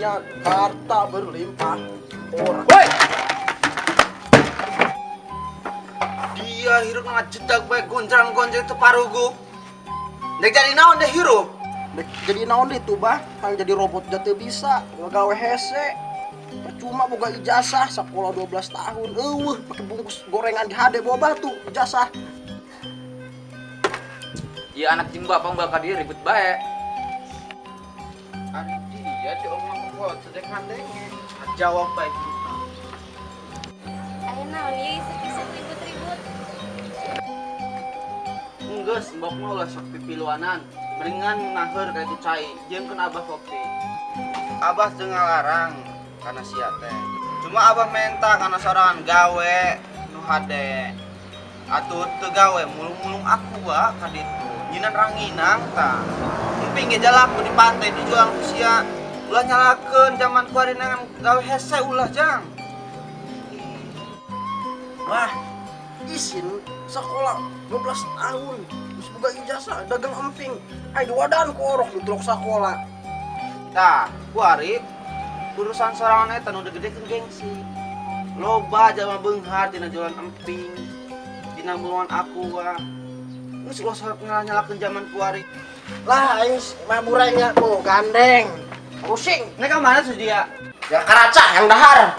Punya harta berlimpah. Orang. Woi. Dia hirup ngajedag bae gonjang-gonjeng teu parugu. Dek jadi naon deh hirup? Dek jadi naon deh tuh, bah, yang jadi robot jatuh bisa, gawe hese. Percuma boga ijazah sekolah 12 tahun. Eueuh, pakai bungkus gorengan di HD bawa batu ijazah. Ya anak jeung bapak bakal dia ribut bae. Ari dia diomong kok sedek ngandenge. Jawab bae. Aya naon ieu isuk-isuk ribut-ribut? Enggeus, mbok mah ulah sok pipiluanan. Mendingan naheur ka itu cai, jeung abah kopi. Abah teu ngalarang kana sia teh. Cuma abah menta kana sorangan gawe nu hade. Atuh teu gawe mulung-mulung aku wa ka ditu. Nyinan ranginang tah. Emping ge jalaku di pantai dijual ku sia. Ulah nyalakeun zaman kuari nangan gawe hese ulah jang. Wah, isin sekolah 12 tahun terus boga ijazah dagang emping ay diwadahan ku orok duduk sekolah. Tah, kuari urusan sorangan eta nu digedekeun gengsi. Loba jalma beunghar tina jualan emping. Tina mulungan aku wa. Geus ulah sok nyala-nyalakeun zaman kuari. Lah aing mah burengnya tuh gandeng pusing. Nek ka mana sih dia? Ya karaca yang dahar.